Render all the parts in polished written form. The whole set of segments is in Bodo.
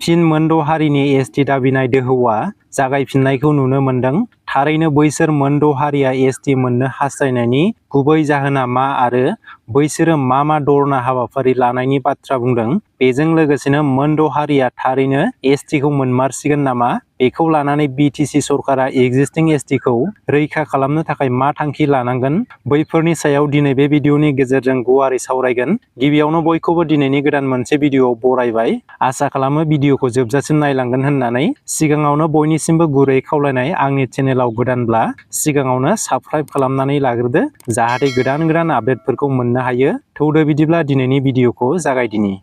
फिन मोनद' हारिनि एसटि दाबिनाय दोहौआ जागायफिननायखौ नुनो मोन्दों। थारैनो बैसोर मोनद' हारिया एसटि मोननो हास्थायनायनि गुबै जाहोना मा आरो बैसोरो मा दरना हाबाफारि लानायनि बाथ्रा बुंदों? बेजों लोगोसेनो मोनद' हारिया थारैनो एसटिखौ मोनमारसिगोन नामा? बेखौ लानानै बिटिसि सरकारा एक्जिस्टिं एसटिखौ रैखा खालामनो थाखाय मा थांखि लानांगोन? बैफोरनि सायाव दिनै बे भिडिअनि गेजेरजों गुवारै सावरायगोन। गिबियावनो बयखौबो दिनैनि गोदान मोनसे भिडिअआव बरायबाय। आसा खालामो भिडिअखौ जोबजासिम नायलांगोन होननानै। सिगाङावनो बयनिसिमबो गुरै खावलायनाय, आंनि चेनेलाव गोदानब्ला सिगाङावनो साबस्क्राइब खालामनानै लाग्रोदो, जाहाथे गोदान आपडेटफोरखौ मोननो हायो। थौदो बिदिब्ला दिनैनि भिडिअखौ जागायदिनि।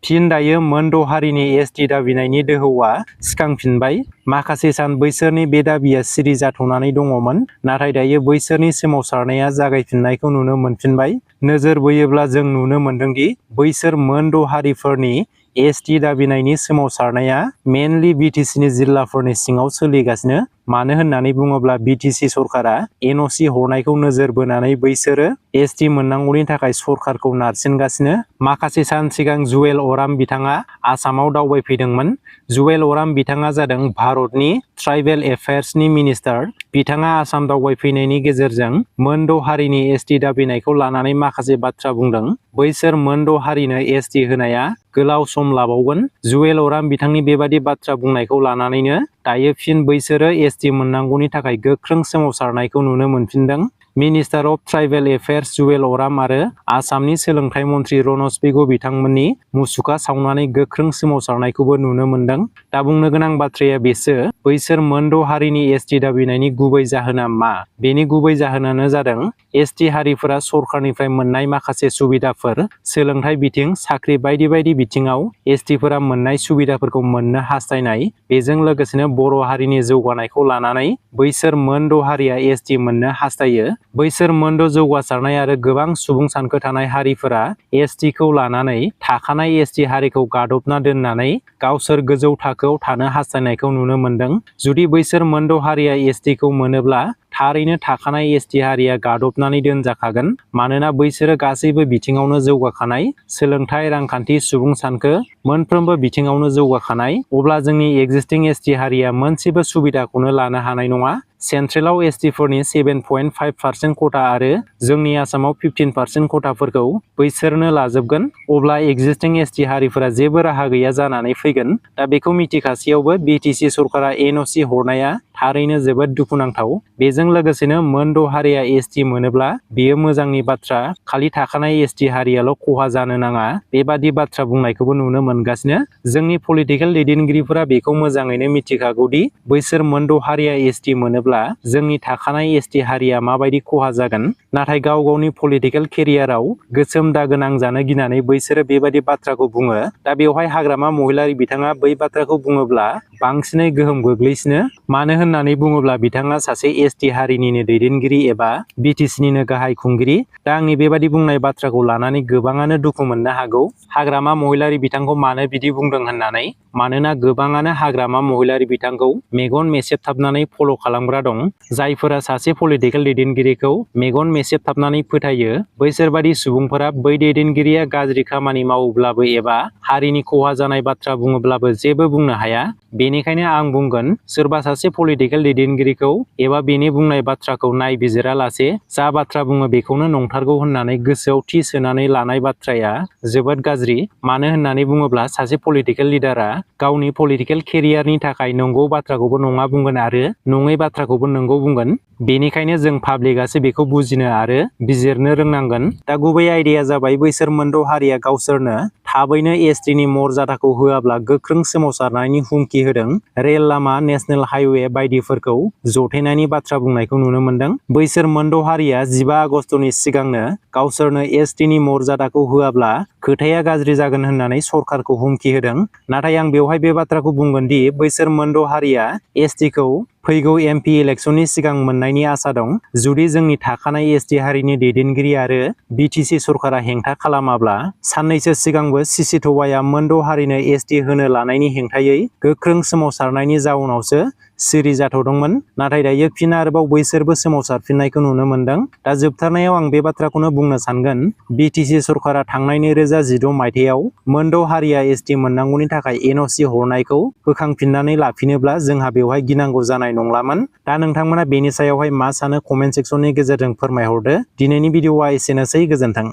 फिन दायो मोनद' हारिनि एसटि दाबिनायनि दोहौआ सिखांफिनबाय। माखासे सान बैसोरनि बे दाबिया सिरि जाथ'नानै दङमोन, नाथाय दायो बैसोरनि सोमावसारनाया जागायफिननायखौ नुनो मोनफिनबाय। नोजोर बोयोब्ला जों नुनो मोन्दोंदि बैसोर मोनद' हारिफोरनि एसटि दाबिनायनि सोमावसारनाया मेनलि बिटिसिनि जिल्लाफोरनि सिङाव सोलिगासिनो। मानो होननानै बुङोब्ला बिटिसि सरकारा एनअसि हरनायखौ नोजोर बोनानै बैसोरो एसटि मोननांगौनि थाखाय सरकारखौ नारसिनगासिनो। माखासे सान सिगां जुवेल अराम बिथाङा आसामाव दावबायफैदोंमोन। जुवेल अराम बिथाङा जादों भारतनि ट्राइबेल एफेयार्सनि मिनिस्टार। बिथाङा आसाम दावबायफैनायनि गेजेरजों मोनद' हारिनि एसटि दाबिनायखौ लानानै माखासे बाथ्रा बुंदों। बैसोर मोनद' हारिनो एसटि होनाया गोलाव सम लाबावगोन। जुवेल अराम बिथांनि बेबादि बाथ्रा बुंनायखौ लानानैनो दायो फिन बैसोरो एसटि मोननांगौनि थाखाय गोख्रों सोमावसारनायखौ नुनो मोनफिनदों। Minister of tribal affairs Juwel अराम आरो आसामनि सोलोंथाइ मन्थ्रि रनज पेगु बिथांमोननि मुसुखा सावनानै गोख्रों सोमावसारनायखौबो नुनो मोन्दों। दा बुंनो गोनां बाथ्राया बेसो, बैसोर मोनद' हारिनि एसटि दाबिनायनि गुबै जाहोना मा? बेनि गुबै जाहोनानो जादों एसटि हारिफोरा सरकारनिफ्राय मोननाय माखासे सुबिदाफोर, सोलोंथाइ बिथिं, साख्रि बायदि बायदि बिथिङाव एसटिफोरा मोननाय सुबिदाफोरखौ मोननो हास्थायनाय। बेजों लोगोसेनो बर' हारिनि जौगानायखौ लानानै बैसोर मोनद' हारिया एसटि मोननो हास्थायो। बैसोर मोनद' जौगासारनाय आरो गोबां सुबुं सानखो थानाय हारिफोरा एसटिखौ लानानै थाखानाय एसटि हारिखौ गादबना दोननानै गावसोर गोजौ थाखोआव थानो हास्थायनायखौ नुनो मोन्दों। जुदि बैसोर मोनद' हारिया एसटिखौ मोनोब्ला थारैनो थाखानाय एसटि हारिया गादबनानै दोनजाखागोन। मानोना बैसोरो गासैबो बिथिङावनो जौगाखानाय, सोलोंथाइ, रांखान्थि, सुबुं सानखो मोनफ्रोमबो बिथिङावनो जौगाखानाय। अब्ला जोंनि एक्जिस्टिं एसटि हारिया मोनसेबो सुबिदाखौनो लानो हानाय नङा। सेन्ट्रेलाव एसटिफोरनि 7.5% खथा आरो जोंनि आसामाव 15% खथाफोरखौ बैसोरनो लाजोबगोन। अब्ला एक्जिस्टिं एसटि हारिफोरा जेबो राहा गैया जानानै फैगोन। दा बेखौ मिथिखासेयावबो बिटिसि सरकारा एनअसि हरनाया थारैनो जोबोद दुखुनांथाव। बेजों लोगोसेनो मोनद' हारिया एसटि मोनोब्ला बेयो मोजांनि बाथ्रा, खालि थाखानाय एसटि हारियाल' खहा जानो नाङा, बेबादि बाथ्रा बुंनायखौबो नुनो मोनगासिनो। जोंनि पलिटिकेल दैदेनगिरिफोरा बेखौ मोजाङैनो मिथिखागौदि बैसोर मोनद' हारिया एसटि मोनोब्ला जोंनि थाखानाय एसटि हारिया माबायदि खहा जागोन। नाथाय गाव गावनि पलिटिकेल केरियाराव गोसोम दागो नांजानो गिनानै बैसोरो बेबादि बाथ्राखौ बुङो। दा बेवहाय हाग्रामा महिलारि बिथाङा बै बाथ्राखौ बुङोब्ला बांसिनै गोहोम गोग्लैसिनो। मानो होननानै बुङोब्ला बिथाङा सासे एसटि हारिनिनो दैदेनगिरि एबा बिटिसिनिनो गाहाय खुंगिरि। दा आंनि बेबादि बुंनाय बाथ्राखौ लानानै गोबाङानो दुखु मोननो हागौ। हाग्रामा महिलारि बिथांखौ मानो बिदि बुंदों होननानै? मानोना गोबाङानो हाग्रामा महिलारि बिथांखौ मेगन मेसेबथाबनानै फल' खालामग्रा दं। जायफोरा सासे पलिटिकेल दैदेनगिरिखौ मेगन मेसेबथाबनानै फोथायो, बैसोरबादि सुबुंफोरा बै दैदेनगिरिया गाज्रि खामानि मावोब्लाबो एबा हारिनि खहा जानाय बाथ्रा बुङोब्लाबो जेबो बुंनो हाया। बेनिखायनो आं बुंगोन, सोरबा सासे पलिटिकेल दैदेनगिरिखौ एबा बेनि बुंनाय बाथ्राखौ नायबिजिरालासे जा बाथ्रा बुङो बेखौनो नंथारगौ होननानै गोसोआव थि सोनानै लानाय बाथ्राया जोबोद गाज्रि। मानो होननानै बुङोब्ला सासे पलिटिकेल लिडारा गावनि पलिटिकेल केरियारनि थाखाय नंगौ बाथ्राखौबो नङा बुंगोन आरो नङै बाथ्राखौबो नंगौ बुंगोन। बेनिखायनो जों पाब्लिकआसो बेखौ बुजिनो आरो बिजिरनो रोंनांगोन। दा गुबै आयदाया जाबाय बैसोर मोनद' हारिया गावसोरनो थाबैनो एसटिनि मर्यादाखौ होआब्ला गोख्रों सोमावसारनायनि हुमखि होदों। रेल लामा, नेशनेल हाइवे बायदिफोरखौ जथायनायनि बाथ्रा बुंनायखौ नुनो मोन्दों। बैसोर मोनद' हारिया 15 आगस्तनि सिगांनो गावसोरनो एसटिनि मर्यादाखौ होआब्ला खोथाया गाज्रि जागोन होननानै सरकारखौ हुमखि होदों। नाथाय आं बेवहाय बे बाथ्राखौ बुंगोन दि बैसोर मोनद' हारिया एसटिखौ फैगौ एमपि इलेक्सननि सिगां मोननायनि आसा दं। जुदि जोंनि थाखानाय एसटि हारिनि दैदेनगिरि आरो बिटिसि सरकारा हेंथा खालामाब्ला, साननैसो सिगांबो सिसिथवाया मोनद' हारिनो एसटि होनो लानायनि हेंथायै गोख्रों सोमावसारनायनि जाउनावसो सिरि जाथ'दोंमोन, नाथाय दायो फिन आरोबाव बैसोरबो सोमावसारफिननायखौ नुनो मोनदों। दा जोबथारनायाव आं बे बाथ्राखौनो बुंनो सानगोन, बिटिसि सरकारा थांनाय 2016 मायथाइयाव मोनद' हारिया एसटि मोननांगौनि थाखाय एनअसि हरनायखौ बोखांफिननानै लाफिनोब्ला जोंहा बेवहाय गिनांगौ जानाय नंलामोन। दा नोंथांमोना बेनि सायावहाय मा सानो कमेन्ट सेक्सननि गेजेरजों फोरमायहरदो। दिनैनि भिडिअआ एसेनोसै, गोजोन्थों।